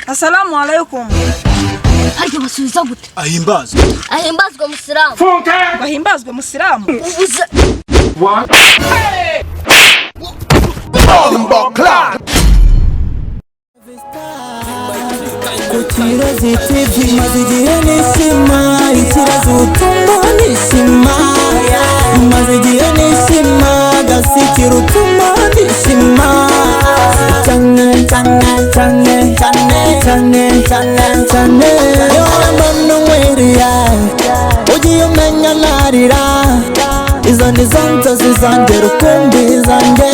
Assalamu alaikum. Harya basubiza gute? Ahimbazwe. Ahimbazwe musilamu. Bahimbazwe musilamu. Ubuze. Ku Kirezi TV, maze igihe nishima. Ikirezi utuma nishima, maze igihe nishima. Gasikira utuma nishima cyane cyane cyane cyane cyane cyane cyane. Yewe, mbona unkwiriye, ugiye umenya narira. Izo ni zo nzozi zanjye rukumbi zanjye.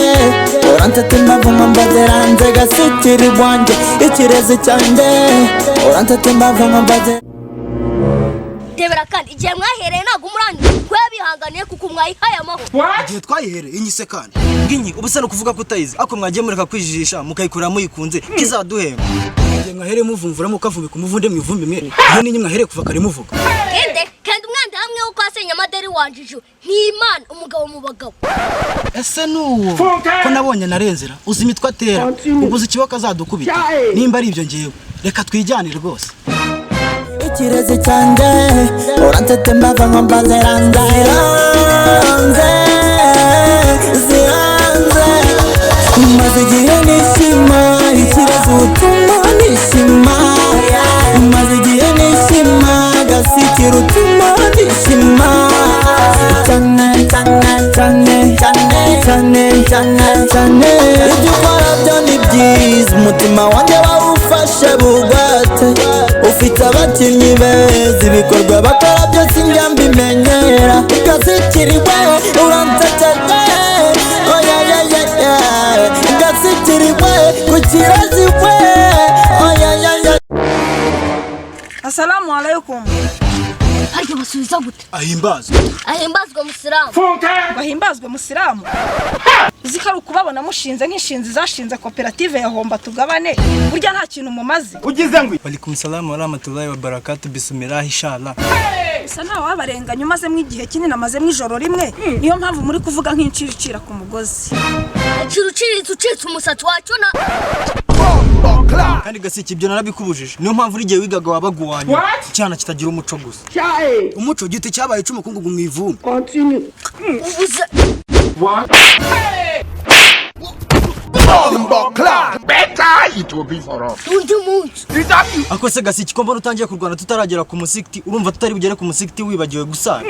Uranseta imbavu nkambaziranze. Gasikira iwanjye, ikirezi cyanjye. Uranseta imbavu nkambaze. Tebera kandi igihe mwahereye ntabwo umurangiye ko yabihanganiye kuko mwayihaye amahoro. Igihe twayihereye inyise kandi. Nginyi ubu se ni ukuvuga ko utayizi, ariko mwagiye mureka kwijijisha mukayikorera muyikunze kizaduhemba. Igihe mwahereye muvumvura mukavumika umuvunde mu ivumbi mwe. Iyo ninyi mwahereye kuva kare muvuga. Kende kende umwanda hamwe wo kwa Senyamaderi wanjije ni Imana umugabo mu bagabo. Ese nuwo ko nabonye narenzera uzi imitwe atera, ubuze ikiboka azadukubita. Nimba ari ibyo, ngewe reka twijyanire rwose. Ikirezi cyanjye, uranseta imbavu nkambaziranze. Ziranze, ziranze. Maze igihe nishima. Ikirezi utuma nishima, maze igihe nishima. Gasikira utuma nishima cyane cyane cyane cyane cyane cyane cyane. Ibyo ukora byo ni byiza, umutima wanjye wawufashe bugwate. Ufite abakinnyi beza, ibikorwa bakora byose njya mbimenyera. Gasikiriwe uransekeje, oya ya ya ya. Gasikiriwe ku kirezi we, oya ya ya. Assalamu alaikum. Harya basubiza gute? Ahimbazwe. Ahimbazwe musilamu. Bahimbazwe musilamu. Uzi ko ari ukubabona mushinze nk'inshinzi zashinze koperative ya Homba Tugabane, burya nta kintu mumaze. Walaikum salamu warahmatullahi wabarakatu, bismillah inshallah. Gusa nta wabarenganya, umazemo igihe kinini, amazemo ijoro rimwe, niyo mpamvu muri kuvuga nk'inciricira ku mugozi. Ucira uciriritse ucitse umusatsi wacyo na. Kandi Gasiki, ibyo narabikubujije, niyo mpamvu uri igihe wigaga wabaga uwanyuma, icyana kitagira umuco gusa. Umuco giti cyabaye cy'umukungugu mu ivumbi. Ubuze. Undi munsi. Ako se Gasiki, ko mbona utangiye kurwana tutaragera ku musigiti, urumva tutari bugere ku musigiti wibagiwe gusara?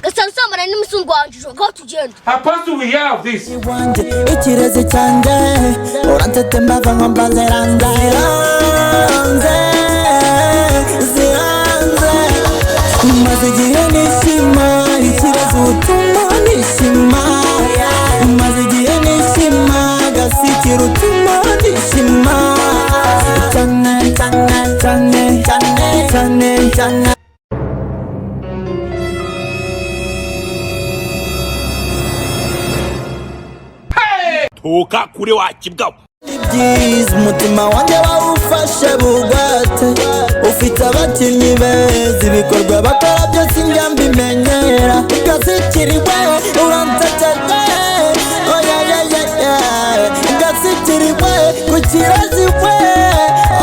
Gasana usambana n'imisungo wanjije, ngaho tugenda. Apostle, we hear of this. Wanjye, ikirezi cyanjye, uranseta imbavu nkambaziranze. Ziranze, ziranze. Maze igihe nishima. Ikirezi utuma nishima, maze igihe nishima. Gasikira utuma nishima cyane cyane cyane cyane cyane cyane. Toka kure wa kibwa. Byiza, umutima wanjye wawufashe bugwate. Ufite abakinnyi beza, ibikorwa bakora byose njya mbimenyera. Gasikiriwe uransekeje, oya ya ya ya. Gasikiriwe ku kirezi we,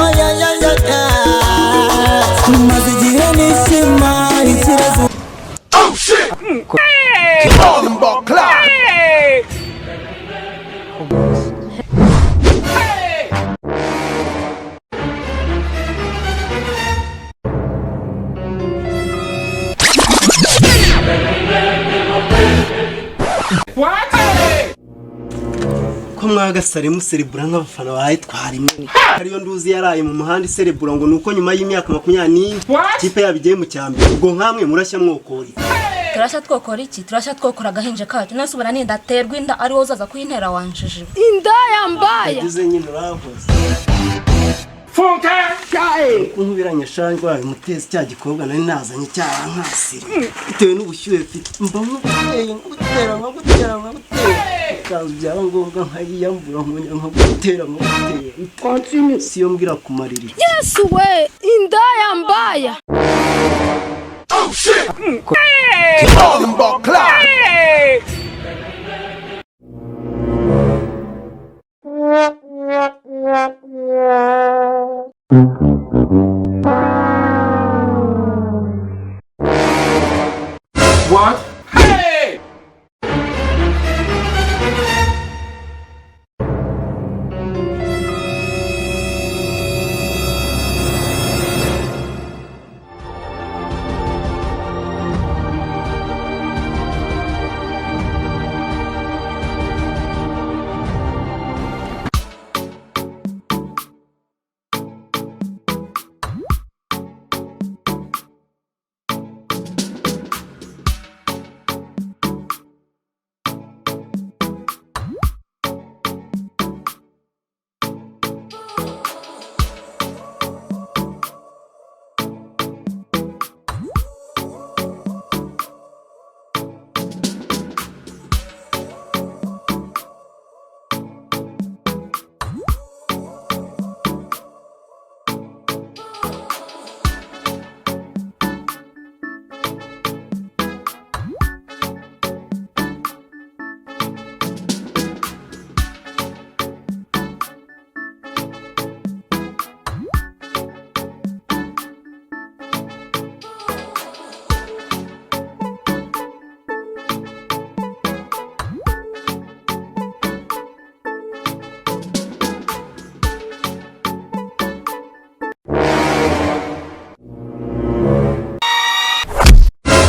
oya ya ya ya. Maze igihe nishima. Ikirezi. Ko mwagasare muserebura nk'abafana ba Etwari imwe, ariyo nduzi yaraye mu muhanda iserebura ngo nuko nyuma y'imyaka 24 kipe yabo igiye mu cyambere, ubwo nkamwe murashya mwokora iki? Turashya twokora iki? Turashya twokora agahinja kacu. Nese ubona nindaterwa inda ari wowe uzaza kuyintera wanjije? Inda yambaye. Yagize nyine urahoze nkubiranye shanjwa mutezi, cya gikobwa nari nazanye cyarankasire bitewe n'ubushyuhe mfite, mba nkuguteye nkugutera nkagutera nkagutera, ikanzu byaba ngombwa nkayiyambura nkongera nkagutera nkagutera, siyo mbwira kumarira iki? Yesu we, inda yambaye. What? Hey!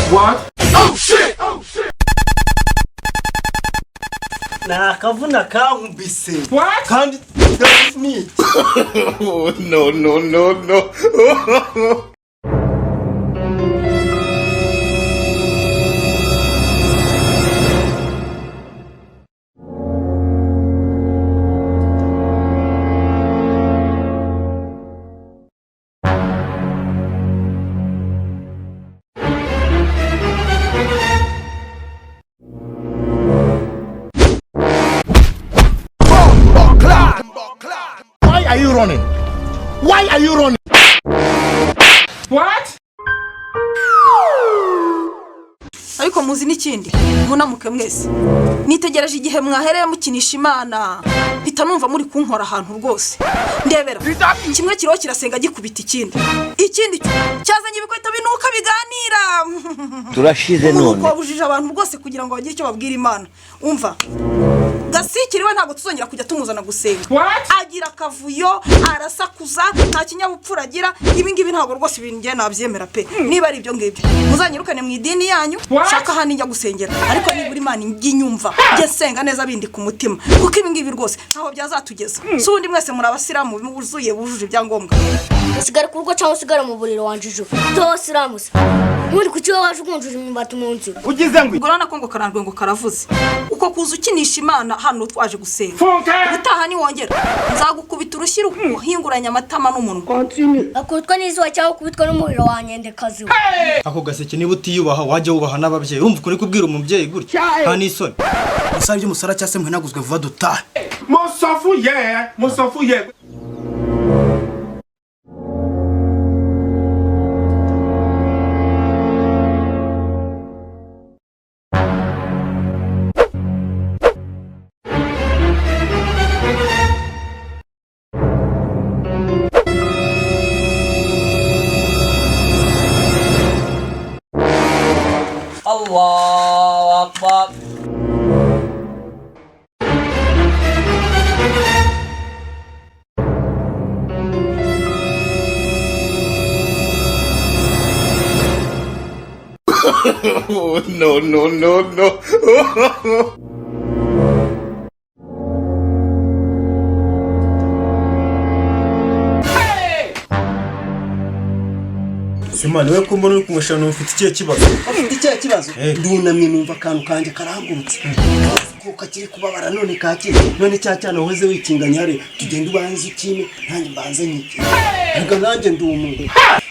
What? Oh shit! Oh shit! Ni akavuna kankubise. What? Kandi ni iki? Oh no no no no! Why are you running? Why are you running? What? Ariko muzi n'ikindi, munamuke mwese. Nitegereje igihe mwahereye mukinisha Imana, mpita numva muri kunkora ahantu rwose. Ndebera kimwe kiriho kirasenga gikubita ikindi, ikindi cyazanye ibikweto binuka biganira. Turashize none. Wabujije abantu rwose kugira ngo bagire icyo babwira Imana. Umva gasikiriwe, ntabwo tuzongera kujya tumuzana gusenga. Agira akavuyo, arasakuza, nta kinyabupfura agira. Ibi ngibi ntabwo rwose ibintu ngiye nabyemera pe. Niba ari ibyo ngibyo muzanyirukane mu idini yanyu, shaka ahandi njya gusengera. Ariko nibura Imana ijye inyumva, njye nsenga neza bindi ku mutima, kuko ibi ngibi rwose ntaho byazatugeza. Si ubundi mwese muri abasilamu wuzuye, bujuje ibyangombwa. Usigare ku rugo cyangwa usigare mu buriri wanje ijuru. Tosiramuse. Muri kuki wowe waje ukunjura imyumbati mu nzu? Ugize ngo Ubwo urabona ko ngo karandwe ngo karavuze. Uko kuza ukinisha Imana hano twaje gusenga, ubutaha niwongera nzagukubita urushyi ruhinguranya amatama n'umunwa. Akubitwa n'izuba cyangwa ukubitwa n'umuriro wa nyendekazi we. Ako gaseke, niba utiyubaha wajya wubaha n'ababyeyi. Urumva ukuri kubwira umubyeyi gutya, nta n'isoni. Musaba ibyo musara cyangwa se muhanaguzwe vuba dutahe. Mo sọ fún yẹ ẹ, mo sọ fún yẹ. Allahu Akbar. Oh no no no no! Simani we, ko mbona uri kumushana, ufite ikihe kibazo? Ufite ikihe kibazo? Ndunamye numva akantu kanjye karahagurutse, ko kakiri kubabara none kakiri none cya cyana wahoze wikinganya hariya. Tugende ubanze ukime, nanjye mbanze nyike. Ntabwo nanjye ndi umuntu.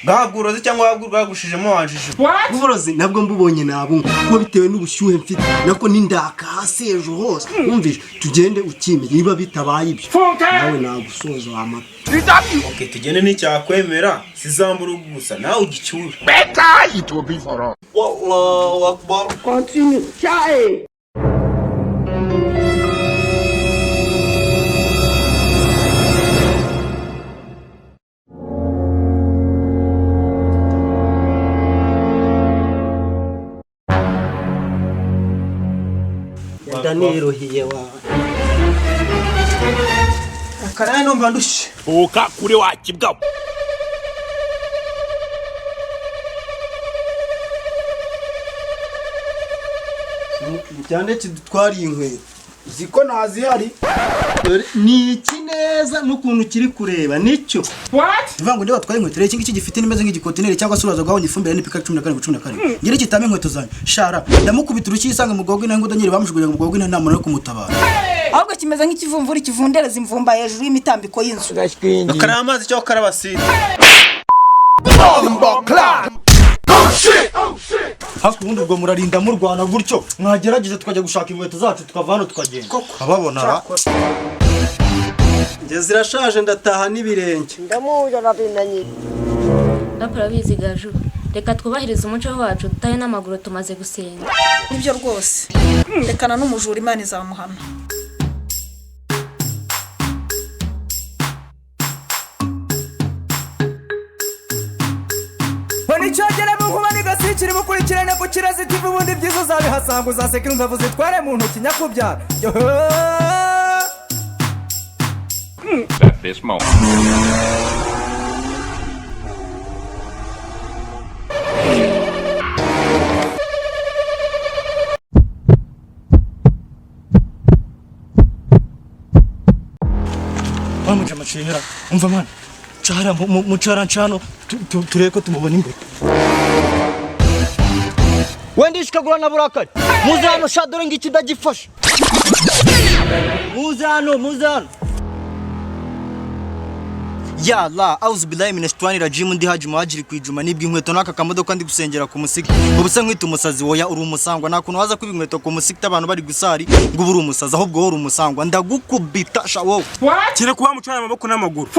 Bwaguroze cyangwa bwagushijemo wanjije? Uburozi nabwo mbubonye nabunywa, kuko bitewe n'ubushyuhe mfite nako n'indaka hasi hejuru hose. Wumvise, tugende ukime, niba bitabaye ibyo nawe nagusoza wamata. Okay, tugende. N'icyakwemera sizambura gusa nawe ugicyura. Better it will be for us. Wallahu akbar. Ngenda niruhiye wa. Akaraya numva ndushye. Uka kuri wa kibwa. Cyane kidutwariye inkweto. Uzi ko ntazihari. Dore ni iki neza n'ukuntu kiri kureba nicyo. Bivuga ngo ndiba batwaye inkweto rero iki ngiki gifite nimeze nk'igikontineri cyangwa se uraza guhabona ifumbire n'ipika 14 14 ngire kitame inkweto zanjye shara ndamukubita urushyi yisanga mu bwogwe nawe ngo ndanyere bamujugunya mu bwogwe nta muntu wo kumutabara. Ahubwo kimeze nk'ikivumvuri kivundereza imvumba hejuru y'imitambiko y'inzu. Akaraya amazi cyangwa karabasira. Hafi ubundi ubwo murarinda murwana gutyo, mwagerageza tukajya gushaka inkweto zacu tukava hano tukagenda. Ababona ra. Njye zirashaje ndataha n'ibirenge. Papa urabizi Gaju, reka twubahirize umuco wacu dutahe n'amaguru tumaze gusenga. Nibyo rwose, rekana n'umujura Imana izamuhana. Nicogere mu nkuba nigasikira mukurikirane ku Kirezi TV, ubundi byiza uzabihasanga, uzaseka imbavu zitware mu ntoki nyakubyara. At this moment. Wamuje amacera, umva mwana. Cara mucara ncano turebe ko tumubona imbere. Wenda ishikagura na burakari, muze hano sha, dore ngiki ndagifashe, muze hano, muze hano. Ya la auzu billahi minash shaitani rajim, ndi Haji Muhajiri kwijuma nibwo inkweto n'aka kamodoka ndi gusengera ku musiki. Ubu se nkwita umusazi? Woya, uri umusangwa. Nta kuntu waza kwiba inkweto ku musiki abantu bari gusari ngo ubu uri umusazi, ahubwo wowe uri umusangwa, ndagukubita sha wowe. Kire kuba mucana amaboko n'amaguru.